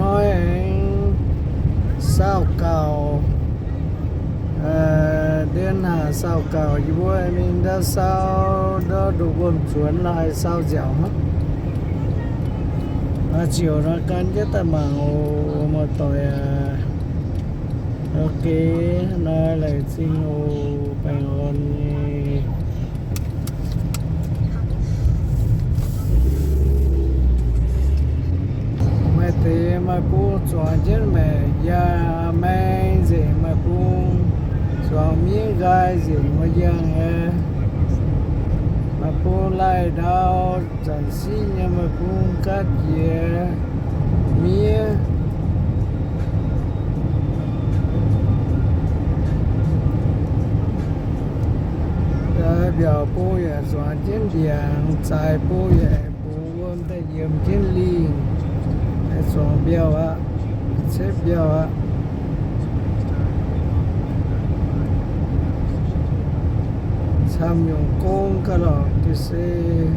Hnoi aengx saauh gauh, ndiev hnaangx saauh gauh, yie mbuo mingh ndau saauh ndau nduqc wuom-zuonx laaix saauh nziaauc hnangv. Maaih ziouc nor gan jienv daaih mangc oc, muoz-doic aac. Ok, nor laengz zingh oc, baengh orn nyei. Maaih deix maaih bung zuangx jienv maengc yangh maeng nzengc, maaih bung zuangx miev nqaai nzengc wuov yangh aqv. Maaih bung laih ndau zanc siqv nyei, maaih bung gaatv jiex miev. Mbiaauc bung yaac zuangx jienv ndiangx, zaaix bung yaac bungx wuom daaih yiemx jienv lingh, zuangx mbiauh aqv, cetv mbiauh aqv. Camv nyungc gong ga'lorqc ga'sie.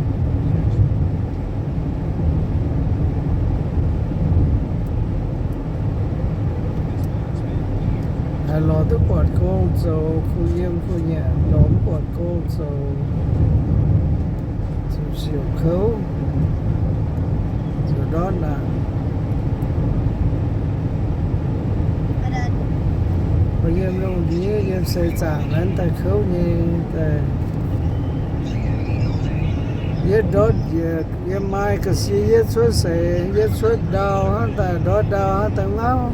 Haaix lorz duqv buatc gong zoux, kuh yiem kuh nyanc lorz mv buatc gong zoux, zuqc siouc kouv, zuqc ndortv naanc. Mbuo yiem lungh ndiev yiem seix zaangc naaiv daaih kouv nyei daaih. Yie ndortv njiec, yie maaih ga'sie yie cuotv seix, yie cuotv ndau hnangv daaih, ndortv ndau hnangv daaih ngauv,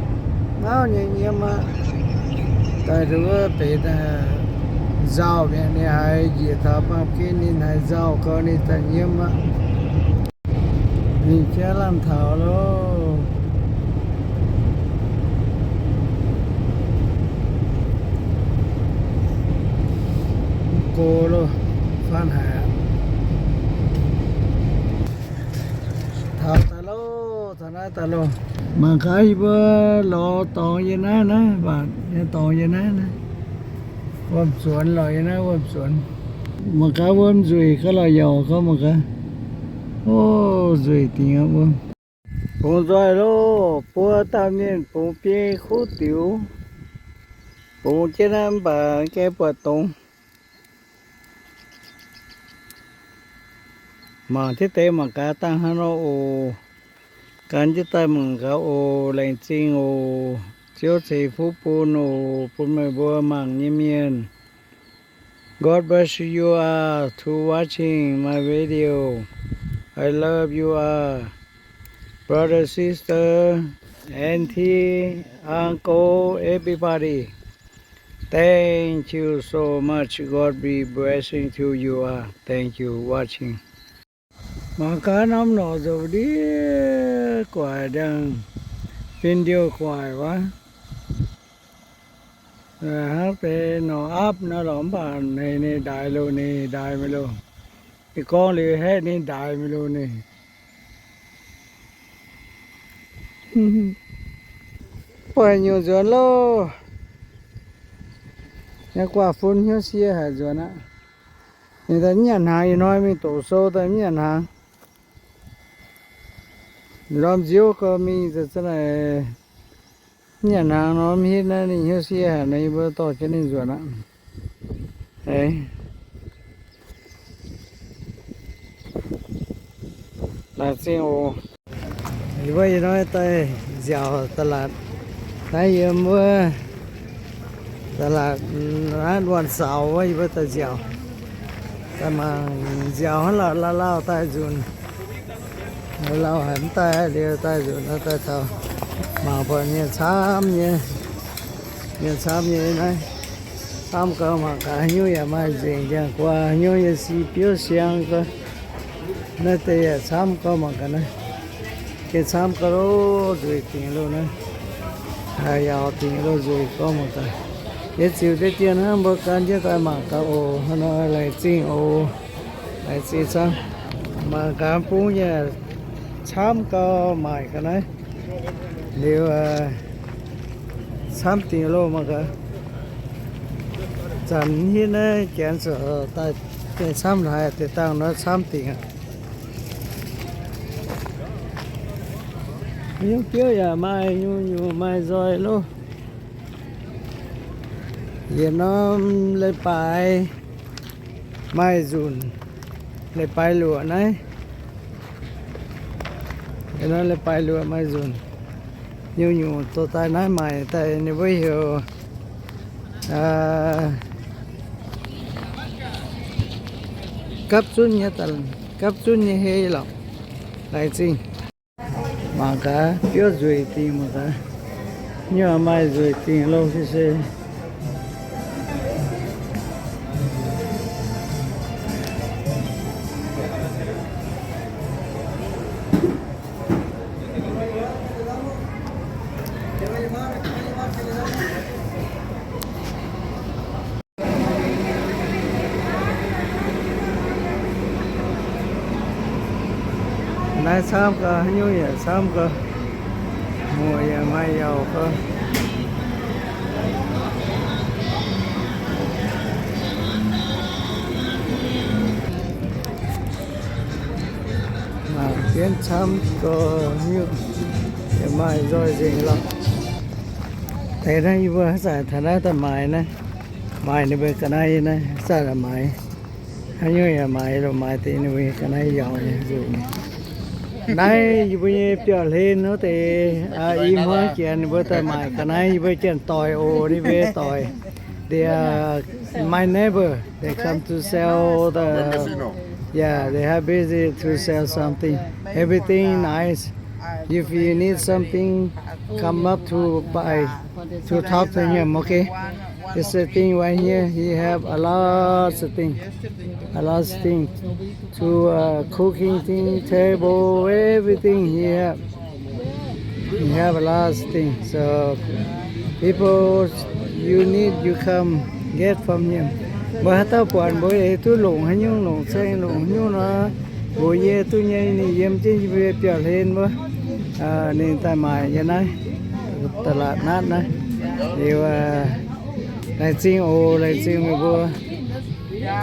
ngauv nyei nyiemv aqv. Daaih nduov benx nzauh mi'aqv, ninh haiz njiec taux baamh gen ninh haiz nzauh gau ninh daaih nyiemv aqv. Mingh jaav lamh taux loh. Go loh, faanv haic aqv. Taux daaih loh, taux naaiv daaih loh. Mangc gaax yie mbuo lorz dorngx yiem naaiv naaiv, mbatc nyei dorngx yiem naaiv naaiv. Wuom-zuonx lorz yiem naaiv wuom-zuonx. Mangc gaax wuom nzueic ga'lorqc yaac gorngv mangc gaax. O, nzueic dingc aqv wuom. Bungx nzoih loh, buo dauh mienh bungx biei kuv diux. Bungx jienv naaiv mv baac gaengh buatc dongz. Mangc jienv deix mangc gaax dangh hnangv nor oc. Gan jienv daaih mangc gaax oc. Laengz zingh oc. Ziouv ceix fuqv bun oc, bun meih mbuo mangc nyei mienh. God bless you all to watching my video. I love you all, brother, sister, auntie, uncle, everybody. Thank you so much. God be blessing to you all. Thank you watching. Mangc gaax norm norqc nzouc ndiev guaic ndiangx, fin-ndiouh guaic wuov. Hnangv deix norqc aapv nor lorqc, mv baac ninh, ninh ndaix loh, ninh ndaix mingh loh. Ih gorngv liuz haeqv ninh ndaix mingh loh ninh. Buatc nyungc nzuonx loh. Naaiv guaav fun hnyouv sie haic nzuonx aqv. Ninh daaih mv nyanc hnaangx, ih hnoi mingh doqc sou daaih mv nyanc hnaangx. Ndorm nziouv gau mingh za'naaic mv nyanc hnaangx nor mv hitv naaiv ninh hnyouv sie haic nor, yie mbuo dorh jienv ninh nzuonx aqv. Laengz zingh oc. Yie mbuo ih hnoi daaih nziaauc da'laatc. Naaiv yiem wuov da'laatc, naaiv wuonh saaux wuov yie mbuo daaih nziaauc. Daaih mangc nziaauc hnangv lauh, lauh lauh daaih nzunc. Lauh lauh haic mv daaih liuz daaih nzunc nor daaih taux. Mangc buatc mienh camv nyei, mienh camv nyei naaiv. Camv gau mangc gaax, haaix nyungc yaac maaih nzengc ndiangx-guaa, haaix nyungc yaac si biouv siang gau. Naaiv deix yaac camv gau mangc gaax naaiv. Gengh camv gau loh, nzueic dingc loh naaiv. Haaix yaauc dingc loh, nzueic gau mangc gaax. Yie ziux deix dien hnangv, mbuo gan jienv daaih mangc gaax oc. Hnangv nor laengz zingh oc. Laengz zingh camv. Mangc gaax bung yaac camv gau, maaic ga'naaiv liuz, camv dingc loh mangc gaax. Zanc mv hitv naaiv janx zoux daaih, daaih camv haic, deix dangh nor camv dingc aqv. Nyungc biouv yaac maaih nyungc-nyungc maaih nzoih loh. Yietc norm leiz-baaix maaih nzunc, leiz-baaix luoqc naaiv. Yietc norm leiz-baaix luoqc maaih nzunc. Nyungc-nyungc dorh daaih naaiv maaic daaih ninh mbuo heuc gapv zunv nyei, gapv zunv nyei hei lorqc. Laengz zingh. Mangc gaax, biouv nzueic dingc mangc gaax. Nyungc maaih nzueic dingc loh se. Naaiv camv gau, haaix nyungc yaac camv gau. Muoc yaac maaih yaac gau. Mangc jienv camv gau, nyungc yaac maaih nzoih nzengc lorqc. Deix naaiv yie mbuo haaix zanc taux naaiv daaih maaiz naaiv, maaiz ninh mbuo ga'naaiv naaiv, haaix zanc maaiz, haaix nyungc yaac maaiz, loz maaiz deix ninh mbuo ga'naaiv yaac nzueic. Naaiv yie mbuo nyei biauv hlen wuov deix, i hmuangv jiex ninh mbuo daaih maaic ga'naaiv, yie mbuo janx-doic oc, ninh mbuo doic. They are my neighbor. They come to sell the, yeah, they have busy to sell something. Everything nice. If you need something, come up to buy, to talk to him, okay? This thing right here, he have a lot of thing, a lot of thing to, uh, cooking thing, table, everything he have. He have a lot of thing. So people, you need, you come get from him. Mbuo haaix dauh buatc mbuo eix duqv longc haaix nyungc, longc saeng longc haaix nyungc nor, mbuox yie duqv nyei, ninh yiem jienv yie mbuo biauv hlen wuov, ninh daaih maaic yiem naaiv, ตลาดนัด naaiv. Liuz, laengz zingh oc, laengz zingh meih mbuo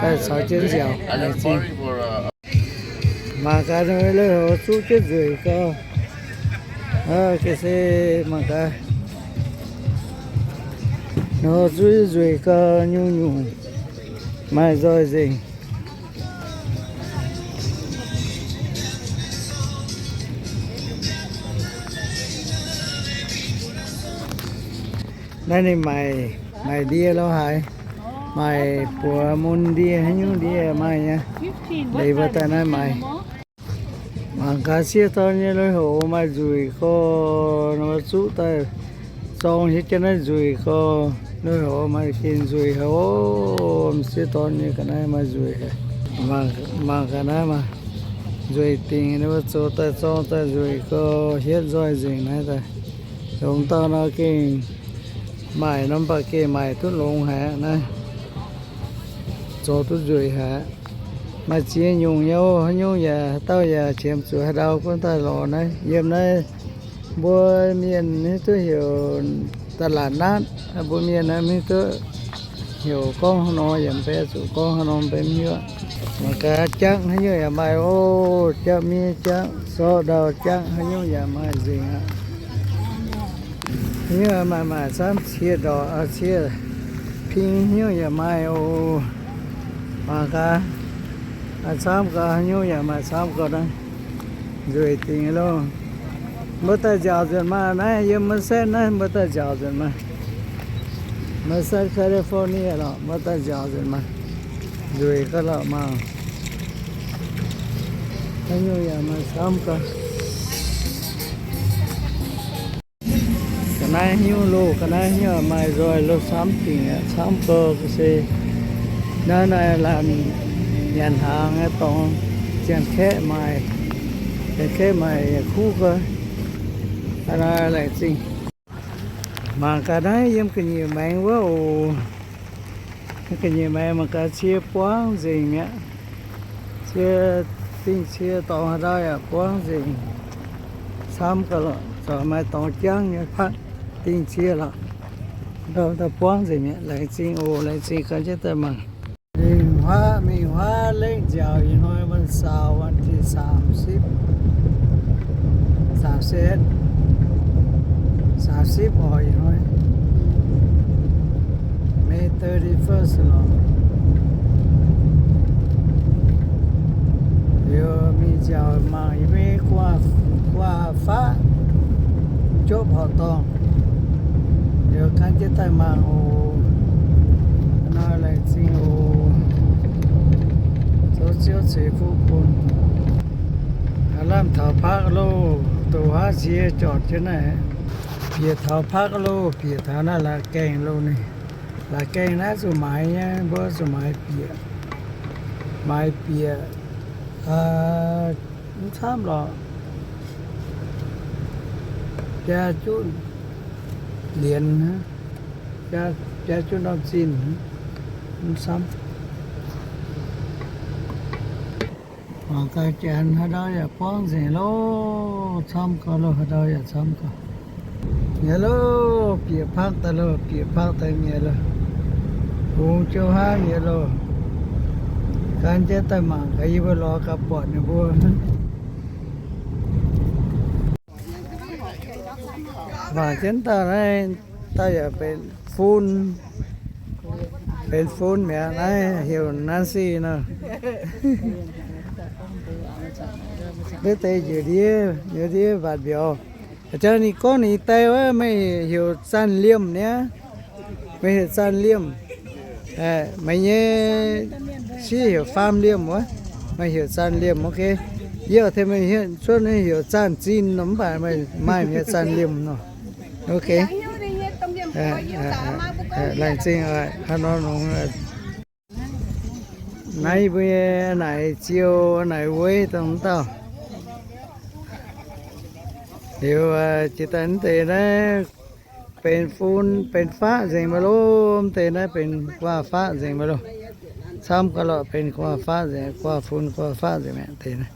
daaih caux jienv nziaauc, laengz zingh. Mangc gaax, lui-houx zuqv jienv nzueic gau. Ga'sie mangc gaax, lui-houx zuqv jienv nzueic gau, nyungc-nyungc maaih nzoih nzengc. Naaiv ninh maaic, maaic ndie lo haaix, maaic buoz mun ndie, haaix nyungc ndie maaih nyei. Liuz mbuo daaih naaiv maaiz. Mangc gaax, sieqv dorn nyei lui-houx maaih nzueic gau, zuqv daaih zorng hietv jienv naaiv nzueic gau. Lui-houx maaih gengh nzueic haic oc. Sieqv dorn nyei ga'naaiv maaih nzueic haic. Mangc ga'naaiv maah, nzueic dingc, ninh mbuo zoux daaih zorng daaih nzueic gau, hietv nzoih nzengc naaiv daaih. Longx dauh nor gengh maaic nor mv baac gengh maaic duqv longx haic naaiv. Zoux duqv nzueic haic. Maaih ziex nyungc nyei oc. Haaix nyungc yaac, haaix dauh yaac qiemx zuqc haaix ndau gunv daaih lorz naaiv. Yiem naaiv mbuo mienh maiv hiuv duqv heuc ตลาดนัด, mbuo mienh naaiv maiv hiuv duqv heuc gorngv haaix nor yaac mv bei, zuqc gorngv haaix nor mv bei, mv hiuv. Mangc gaax jangv haaix nyungc yaac maaih oc. Jangv miev, jangv sorqv ndau, jangv haaix nyungc yaac maaih nzengc aqv. Haaix nyungc maaih, maaih camv, cie ndorqc, cie ping haaix nyungc yaac maaih oc. Mangc gaax, maaih camv gau, haaix nyungc yaac maaih camv gau naaiv. Nzueic dingc loh. Mbuo daaih nziaauc nzunc maah. Naaiv yiem Merced naaiv mbuo daaih nziaauc nzunc maah. Merced, California lorqc, mbuo daaih nziaauc nzunc maah. Nzueic gau lorqc maah. Haaix nyungc yaac maaih camv gau. Ga'naaiv hnyouv loh, ga'naaiv hnyouv maaih nzoih loh, camv dingc aqv, camv gau se. Naaiv naaiv laanh nyanc hnaangx nyei dorngx, Janx-Kaeqv maaic, Janx-Kaeqv maaic yaac kuv gau. Aa, naaiv laengz zingh. Mangc gaax naaiv yiem ga'nyiec maengx wuov oc. Ga'nyiec maengx mangc gaax cie buangv nzengc mi'aqv. Cie, dingh cie dorngx haaix ndau yaac buangv nzengc. Camv gau lorqc, zuqc maaih dorngx jangv nyei patv dingh cie lorqc. Ndau, ndau buangv nzengc mi'aqv. Laengz zingh oc, laengz zingh gaax jienv daaih mangc. Mingh huaav, mingh huaav lengh nziaauc ih hnoi วันเสาร์ วันที่สามสิบ สามสิบเอ็ด Sipv oc, ih hnoi May thirty-first lorqc. Liuz mingh nziaauc mangc yie mbuo guaav, guaav faqv jopv horqc dorngh. Liuz gan jienv daaih mangc oc. Hnoi laengz zingh oc. Zoux ziouv ceix fuqv bun. Lamh taux park loh, doqc huaav nziex jorc jienv naaiv. Bieqc taux park loh, bieqc taux naaiv laaix gaengh loh ni. Laaix gaengh naaiv zuqc maaiz nyei, mbuo zuqc maaiz bieqc. Maaiz bieqc, mv camv lorqc, biaa juqv lienz, biaa juqv norm zinh, mv camv. Mangc gaax janx haaix ndau yaac buangv nzengc loh, camv gau loh, haaix ndau yaac camv gau. Mi'aqv loh, bieqc park daaih loh, bieqc park daaih mi'aqv loh. Hungx jiouv hnangv mi'aqv loh. Gan jienv daaih mangc gaax, yie mbuo lorz gaax buatc ninh mbuo. Mangc jienv dauh naaiv, dauh yaac benx fun, benx fun mi'aqv. Naaiv heuc Nancy nor. Naaiv deix njiec ndiev, njiec ndiev mbatc mbiauz. A'jang ninh gorngv ninh die wuov, meih heuc Zanh Liemh niaa. Meih heuc Zanh Liemh. Meih nyei sieqv heuc Faam Liemh wuov. Meih heuc Zanh Liemh, ok. Yie tengx meih hietv cuotv nyei heuc Zanh Zinh nor, mv baac meih maaih nyei Zanh Liemh nor. Ok. Laengz zingh haaix nor nongx. Naaiv mbuo naaic ziouc naaic wuov dongh mv dauh. Liuz jiex daaih mv deix naaiv benx fun benx faqv nzengc maiv loh, mv deix naaiv benx guaav faqv nzengc maiv loh. Camv gau lorqc, benx guaav faqv nzengc, guaav fun guaav faqv nzengc mi'aqv deix naaiv.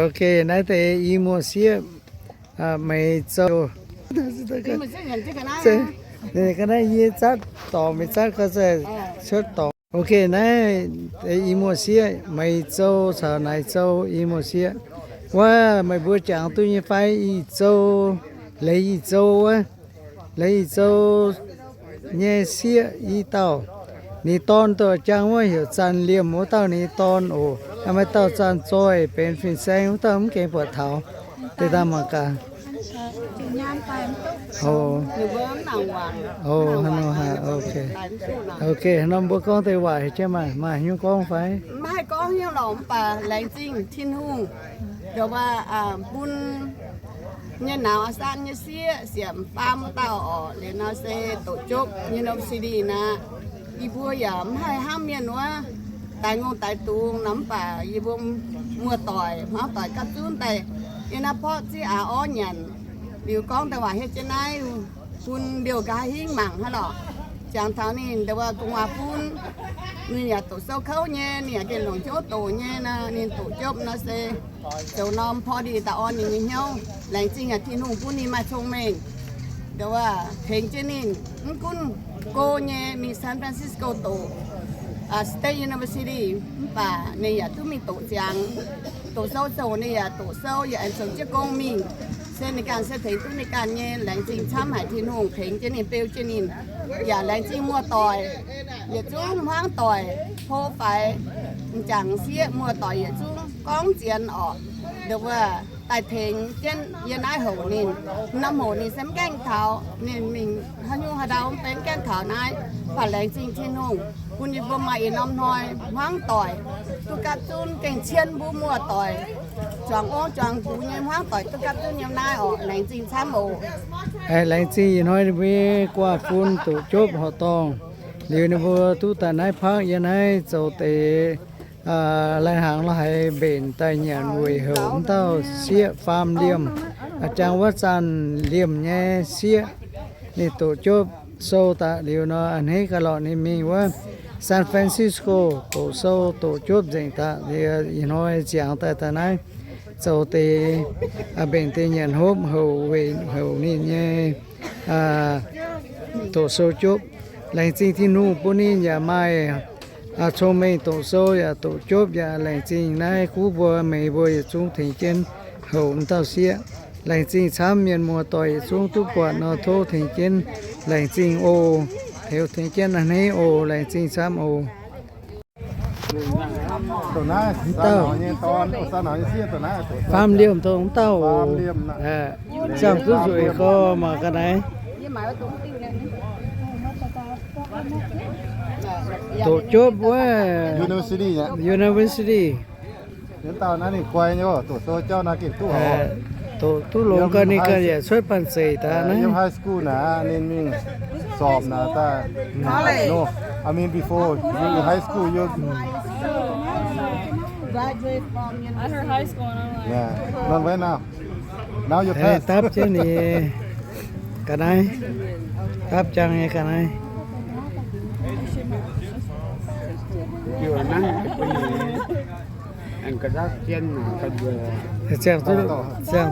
Ok, naaiv deix i muoz-sieqv, Meiz Zou. Ga'naaiv yie zatv dorngc, mingh zatv gau zaih cuotv dorngc. Ok, naaiv i muoz-sieqv, Meiz Zou caux Naaic Zou i muoz-sieqv. Wuov meih mbuo jangx duqv nyei fai? I Zou, Leiz I Zou wuov, Leiz I Zou nyei sieqv i dauh. Ninh dorn doqc jangx wuov heuc Zanh Liemh wuov dauh ninh dorn oc. Maaih dauh Zanh Zoih benx fin-saeng wuov dauh mv gaengh buatc taux. Deix daaih mangc gaax. Ok. Ok, norm mbuo gorngv deix waac heuc jienv maaih, maaih haaix nyungc gorngv fai? Maiv haih gorngv hnyouv lorqc, mv baac laengz zingh Tin-Hungh, nduov wuov, bun nyei nauz aa saatv nyei sieqv, siemv faam wuov dauh oc. Liuz nor se doqc jopv university naaic, yie mbuo yaac mv haih hnangv mienh wuov, daix ngongh daix dungz nor, mv baac yie mbuo muoz-doic hmuangv doic gapv zunv daaih yiem naaiv porqv zieqv aax orv nyanc. Liuz gorngv deix waac hietv jienv naaiv bun liouh nqa'haav hingv mangc hnangv lorqc. Jangx taux ninh nduov wuov gu'nguaaz fun, ninh yaac doqc sou kouv nyei, ninh yaac gengh longc hnyouv doqc nyei nor, ninh doqc jopv nor se zoux norm porv ndie daaih orn ninh nyei hnyouv. Laengz zingh yaac Tin-Hungh bun ninh maaih cong-mengh, nduov wuov tengx jienv ninh mv gunv go nyei mingh San Francisco doqc State University, mv baac ninh yaac duqv mingh doqc ziangx, doqc sou zoqc ninh yaac doqc sou yaac aengx zoux jienv gong mingh. Se ninh ganh se tengx duqv ninh ganh nyei. Laengz zingh camv haic Tin-Hungh tengx jienv ninh, beu jienv ninh. Yaac laengz zingh muoz-doic yietc zungv hmuangv doic, hlo faix, m'jangc sieqv muoz-doic yietc zungv gorngv zien orqc, nduov wuov daaih tengx jienv yie naaiv houc ninh. Norm houc ninh se mv gaengh taux, ninh mingh haaix nyungc haaix ndau mv benx gaengh taux naaiv. Mv baac laengz zingh Tin-Hungh bun yie mbuo maaih ih norm hnoi hmuangv doic duqv gapv zunv gengh cien mbuo muoz-doic, zuangx ong zuangx gux nyei hmuangv doic duqv gapv zunv yiem naaiv orqc. Laengz zingh camv oc. Laengz zingh ih hnoi ninh mbuo guaav fun doqc jopv horqc dorngh. Liuz ninh mbuo duqv daaih naaiv park yiem naaiv zoux deix lai-hnaangx la'haiz mbenc daaih nyanc weic houc wuov dauh sieqv Faam Liemh, jangx wuov Zanh Liemh nyei sieqv. Ninh doqc jopv sou daaih liuz nor, a'hneiv gaax lorqc ninh mingh wuov San Francisco doqc sou doqc jopv nzengc daaih. Ih hnoi ziangx daaih daaih naaiv zoux deix, mbenc deix nyanc hopv houc weic houc ninh nyei doqc sou jopv. Laengz zingh Tin-Hungh bun ninh yaac maaih cong-mengh doqc sou yaac doqc jopv. Yaac laengz zingh naaiv guv mbuo, meix mbuo yietc zungv tengx jienv houc wuov dauh sieqv. Laengz zingh camv mienh muoz-doic yietc zungv duqv buatc nor, tov tengx jienv laengz zingh oc. Tov tengx jienv a'hneiv oc. Laengz zingh camv oc. Dauh faam liemh dongh dauh oc. Ziangh duqv nzueic gorx mangc ga'naaiv. Doqc jopv wuov university. Doqc duqv longx gau ninh ganh yaac cuotv banh zeic daaih naaiv. Yiem high school naaic ninh mingh สอบ naaic daaih. No, I mean before you high school you graduate from university. Yeah, not right now. Now you pass. Dapv jienv ninh ga'naaiv, dapv jangx nyei ga'naaiv. Ziangh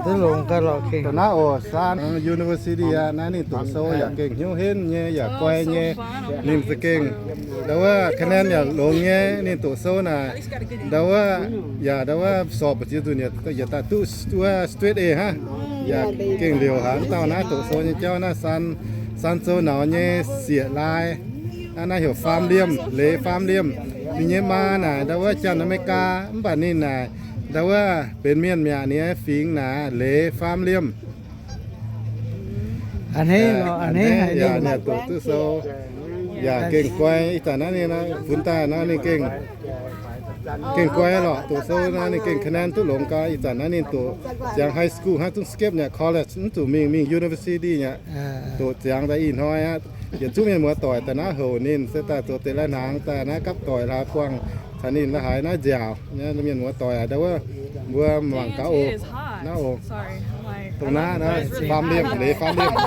duqv longx gau lorqc gengh. Naaiv oc, San university aqv. Naaiv ninh doqc sou yaac gengh hnyouv henv nyei, yaac guai nyei. Ninh za'gengh ndau wuov คะแนน yaac longx nyei. Ninh doqc sou naaic, ndau wuov yaac ndau wuov สอบ ba'ziex nzunc yietc daaih duqv wuov straight A hnangv. Yaac gengh liouc haic. Dauh naaiv doqc sou nyei jauv naaiv, San, San Sou Nauz nyei sieqv-lai. Naaiv, naaiv heuc Faam Liemh, Leiz Faam Liemh. Ninh nyei maa naaic ndau wuov Janx-Aa^me^li^gaa, mv baac ninh naaic ndau wuov benx mienh mi'aqv. Ninh nyei fingx naaic Leiz Faam Liemh. A'hneiv lorqc, a'hneiv haic ninh. Doqc duqv sou yaac gengh guai. Ih zanc naaiv ninh funx daaih nor ninh gengh, gengh guai lorqc. Doqc sou nor ninh gengh คะแนน duqv longx gau. Ih zanc naaiv ninh doqc ziangx high school hnangv, zungv skip nyei college, mv zuqc mingh, mingh university nyei. Doqc ziangx daaih ih hnoi aqv. Yietc zungv mienh muoz-doic daaih naaiv houc ninh se daaih zoux deix lai-hnaangx daaih naaiv gapv doic hlaax buangh caux ninh la'haiz naaiv nziaauc. Mienh muoz-doic aac, ndau wuov mbuo mangc gaax oc. Naaiv oc. Dongh naaiv, naaiv Faam Liemh, Leiz Faam Liemh.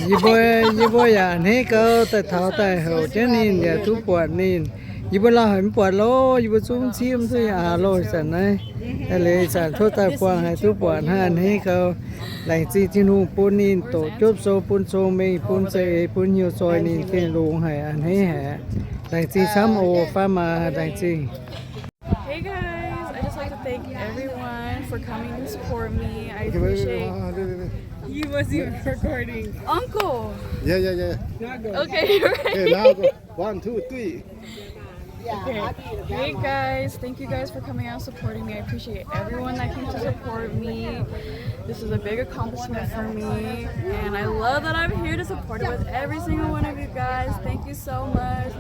Yie mbuo, yie mbuo yaac a'hneiv gau daaih taux daaih houc jienv ninh yaac duqv buatc ninh. Yie mbuo lauh haic mv buatc lorqc, yie mbuo zungv cimv duqv yaac aax loh ih zanc naaiv. Leiz ih zanc tov daaih buangh haih duqv buatc hnangv, a'hneiv gau. Laengz zingh Tin-Hungh bun ninh doqc jopv sou, bun cong-mengh, bun za'eix, bun hnyouv zoih ninh gengh longx haic, a'hneiv haic. Laengz zingh camv oc, fai maah, laengz zingh. Hey guys, I just like to thank everyone for coming to support me. I appreciate. You wasn't even recording. Uncle. Yeah, yeah, yeah. Okay, you're right. Okay, now go. One, two, three. Okay. Hey guys, thank you guys for coming out supporting me. I appreciate everyone that came to support me. This is a big accomplishment for me, and I love that I'm here to support it with every single one of you guys. Thank you so much.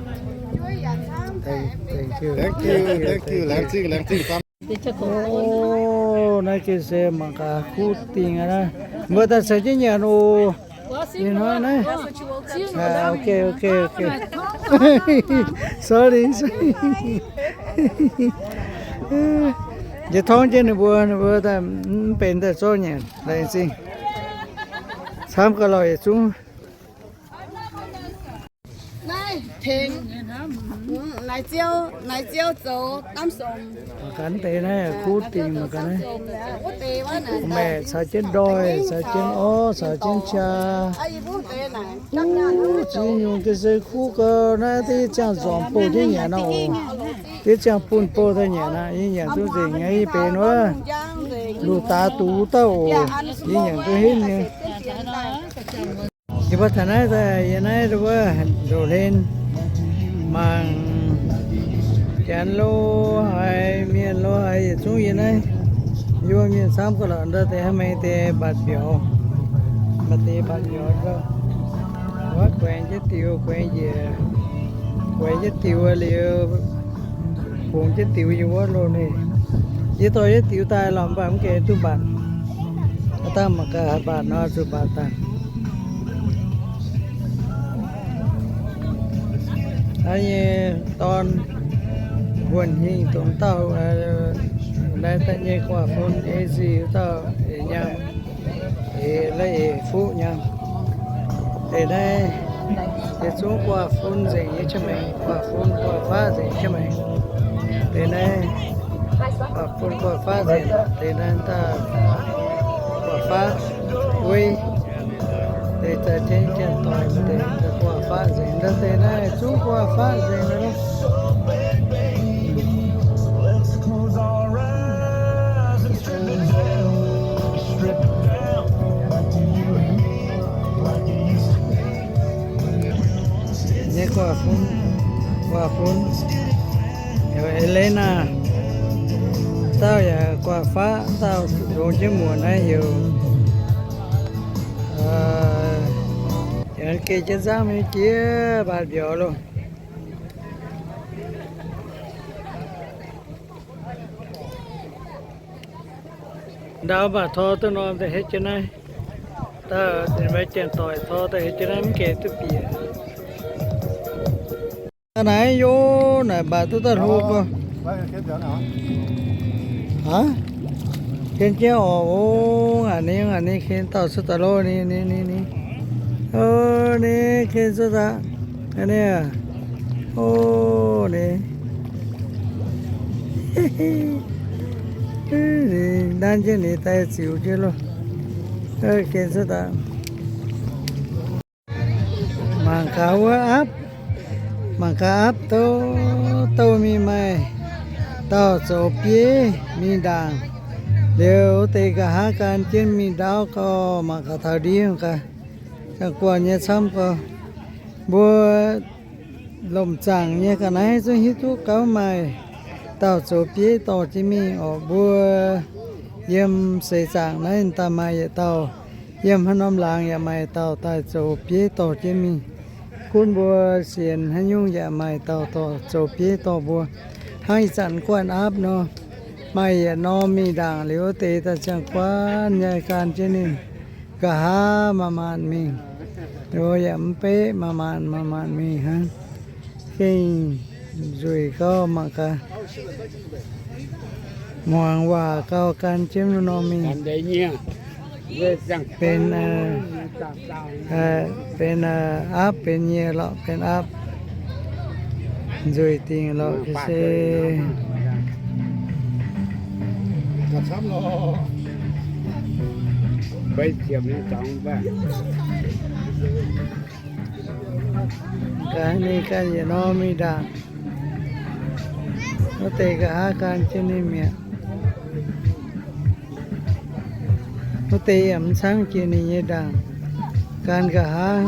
Thank, thank you. Thank you, thank you. Laengz zingh, laengz zingh. Ov, naaiv gengh se mangc gaax kuv dingc aqv naaiv. Mbuo daaih caux jienv nyanc oc. Ih hnoi naaiv. Okay, okay, okay. Sorry, sorry. Njiec torngv jienv ninh mbuo, ninh mbuo daaih mv benx daaih zorqv nyanc. Laengz zingh. Camv gauh lorqc yietc zungv. Naaiv tengx, naaiv ziouv, naaiv ziouv zoux damv somc. Mangc gaax deix naaiv kuv dingc mangc gaax naaiv. Wuov deix wuov naaic, maeqc caux jienv ndoih, caux jienv orv, caux jienv qaqv. Wuov ziex nyungc ga'sie kuv gau naaiv, deix ziangh nzormc bouh jienv nyanc nor oc. Deix ziangh bunh bouh daaih nyanc aqv. Yie nyanc duqv nzengc nyei, yie benx wuov luqc daax duqv dauh oc. Yie nyanc duqv henv nyei. Yie mbuo taux naaiv daaih, yie naaiv wuov ndoqc hlen mangc janx lo haic, mienh lo haic yietc zungv yie naaiv. Yie mbuo mienh camv gauh lorqc, ndau deix haaix nyungc deix mbatc mbiauz, maaih deix mbatc mbiauz gauh. Wuov guaengx jienv diux, guaengx njiec, guaengx jienv diux liuz, bungx jienv diux yiem wuov loh-hnoi. Yie dorh jienv diux daaih lorqc, mv baac mv gaengh duqv mbatc. Aav dangh mangc gaax haih mbatc nor zuqc mbatc daaih. Naaiv nyei dorn, mbuonx hingh dongh dauh, naaiv daaih nyei guaax fun, eix nzih dauh eix nyaam, eix la'eix fuqv nyaam. Deix naaiv yietc zungv guaax fun nzengc nyei qiex maengx, guaax fun guaax faqv nzengc qiex maengx. Deix naaiv guaax fun guaax faqv nzengc, deix naaiv daaih guaax faqv weiv. Deix zaaix jienv janx-doic deix guaax faqv nzengc, deix naaiv zungv guaax faqv nzengc loh. Guaax fun, heuc Elena. Dauh yaac guaax faqv, dauh longx jienv muonc naaiv heuc, yaac geh jienv nzangv mingh jiex mbaatc mbiauz loh. Ndau mv baac tor duqv norm daaih hetv jienv naaiv. Daaih ninh mbuo janx-doic tor daaih hetv jienv naaiv mv gaengh duqv bieqc. Naaiv yov naaic mbaatc duqv daaih hlo gorx. Aa, ken jienv orqc, o, aac ninh, aac ninh ken dauh cuotv daaih loh, ninh, ninh, ninh, ninh, o, ninh ken cuotv daaih, aav, ninh, o, ninh, ninh nanv jienv ninh daaih ziux jienv loh, ken cuotv daaih. Mangc gaax wuov aapv, mangc gaax aapv douh, douh mingh maaih dauh zoux bieiv mingh ndaangc. Liuz wuov deix nqa'haav gan jienv mingh ndaauv gau, mangc gaax taux ndiev gaax, ziangh guanh nyei camv gau. Mbuo lomc zaangc nyei ga'naaiv zungv hiuv duqv gauh maaih dauh zoux bieiv dorh jienv mingh orqc. Mbuo yiem seix zaangc naaiv daaih maaih yietc dauh, yiem haaix norm laangz yaac maaih dauh daaih zoux bieiv dorh jienv mingh. Gunv mbuo sienx haaix nyungc yaac maaih dauh dorh zoux bieiv dorh mbuo. Hnangv ih zanc guanh aapv nor, maaih yietc norm mingh ndaangc liuz wuov deix daaih ziangh guanh nyei gan jienv ninh. Nqa'haav maanc maanc mingh, yaac mv beqv maanc maanc maanc maanc mingh hnangv. Gengh nzueic gauh mangc gaax. Muangx waac gauh gan jienv norm mingh. Benx, benx aapv benx nyei lorqc, benx aapv. Nzueic dingc lorqc se. Gaax ninh ganh yietc norm mingh ndaangc. Wuov deix nqa'haav gan jienv ninh mi'aqv. Wuov deix yaac mv caangv jiex ninh nyei ndaangc. Gan nqa'haav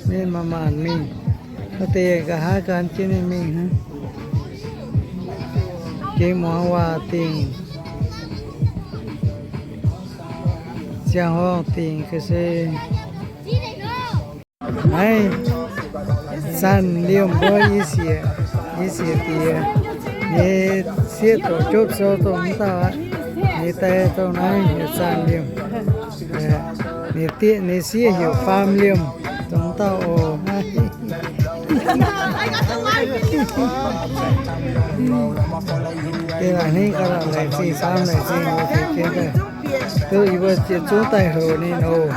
ninh maanc maanc mingh. Wuov deix nqa'haav gan jienv ninh mingh hnangv. Gengh muangx waac dingc, ziangh horngh dingc ga'sie. Naaiv Zanc Liemh mbuo i sieqv, i sieqv diex nyei sieqv doqc jopv sou dongh mv dauh aqv. Ninh daaih dongh naaiv heuc Zanc Liemh. Ninh dieqv, ninh sieqv heuc Faam Liemh, dongh mv dauh oc. Gengh laaic hnangv gauh laengz zingh camv, laengz zingh oc, gengh daaih duqv yie mbuo yietc zungv daaih houc ninh oc.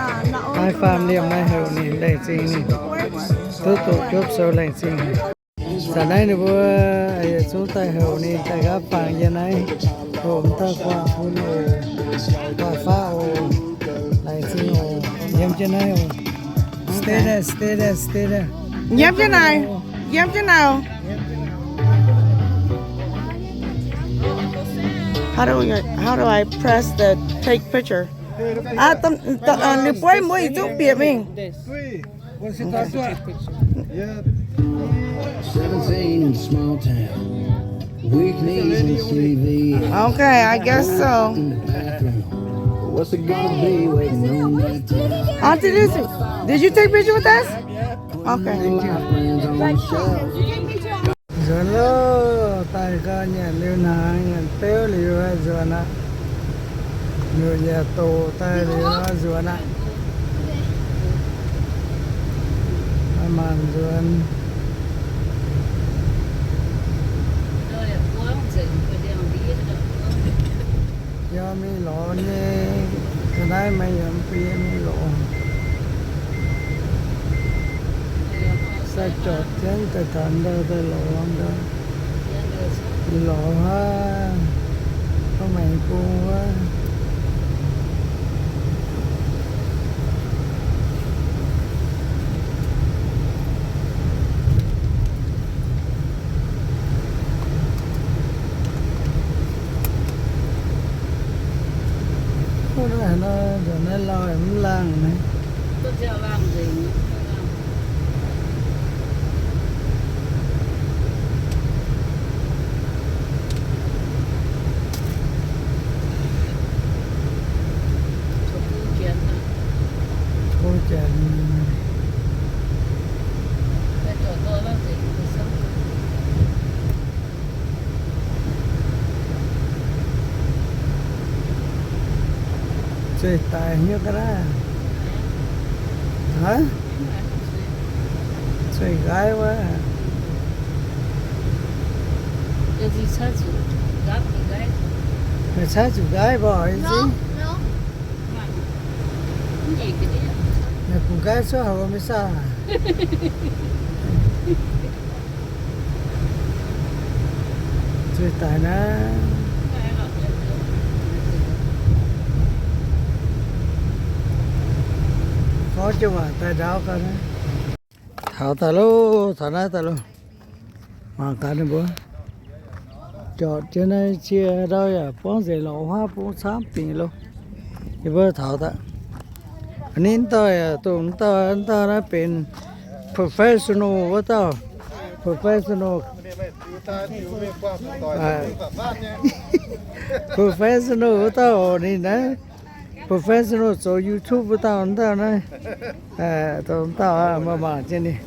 Naaiv Faam Liemh naaiv houc ninh, laengz zingh ninh. Duqv doqc jopv sou laengz zingh. Zanc naaiv ninh mbuo yietc zungv daaih houc ninh daaih nqaapv fangx yie naaiv, houc mv dauh guaax fun oc, guaax faqv oc, laengz zingh oc, yiem jienv naaiv oc. Stay there, stay there, stay there. Yiem jienv naaiv, yiem jienv naaiv. How do I, how do I press the take picture? Ah, ninh buov mbuo yietc zungv bieqc mingh. Seventeen in small town. Weak knees and C V. Okay, I guess so. In the bathroom. What's it gonna be waiting on that time? Auntie Lucy, did you take picture with us? Okay. Nzuonx loh, daaih gau nyanc liuz hnaangx, nyanc beuv liuz nzuonx aqv. Nyutc yaac doqc daaih liuz nzuonx aqv. Maanc maanc nzuonx. Yaac mingh lorz nyei, ga'naaiv maaih yaac mv bun yie mingh lorz. Sai zorc jienv daaih taux ndau daaih lorz ndau. Lorz haav, mv maaih bung wuov. Ov, naaiv nor, nzunc naaiv lauh mv laangh naaiv. Zueih daic hnyouv ga'naaiv. Aa? Zueih nqaiv wuov. Meih caaiv zuqc nqaiv mborqc nyei zingv. Meih bungx nqaiv cuotv hauc meih saah? Zueih daic naaiv. Gorngv jienv waac daaih ndaauv gau naaiv. Taux daaih loh, taux naaiv daaih loh. Mangc gaax ninh mbuo jorpc jienv naaiv cie ndau yaac buangv nzengc lorqc, huaav bung camv dingc loh. Yie mbuo taux daaih. Ninh dauh yaac dongh dauh, dauh naaiv benx professional wuov dauh. Professional. Professional wuov dauh oc, ninh naaiv professional zoux YouTube wuov dauh, dauh naaiv. Dongh dauh mangc jienv ninh.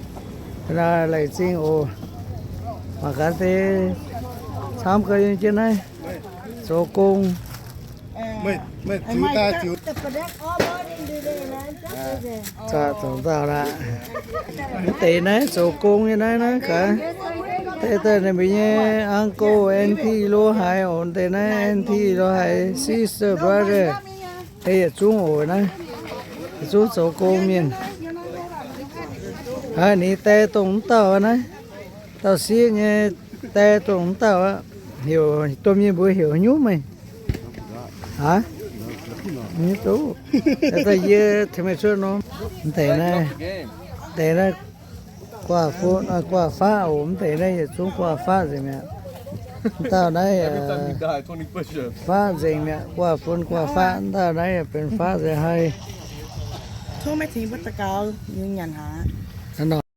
Naaiv laengz zingh oc. Mangc gaax deix camv gau yiem jienv naaiv zoux gong. Dongh dauh aqv. Mv deix naaiv zoux gong nyei naaiv, naaiv gaax. Deix daaih ninh mbuo nyei uncle auntie lo haaix oc. Deix naaiv auntie lo haaix, sister, brother. Deix yietc zungv oc naaiv. Yietc zungv zoux gong mienh. Aa, ninh die dongh mv dauh naaiv. Dauh sieqv nyei die dongh mv dauh aqv. Heuc domh mienh mbuo heuc haaix nyungc meih? Aa? Mv hiuv duqv. Daaih yie tengx meih cuotv norm. Mv deix naaiv, deix naaiv guaav fun, guaav faqv oc. Mv deix naaiv yietc zungv guaav faqv nzengc mi'aqv. Mv dauh naaiv faqv nzengc mi'aqv, guaav fun guaav faqv. Mv dauh naaiv yaac benx faqv nzengc haic.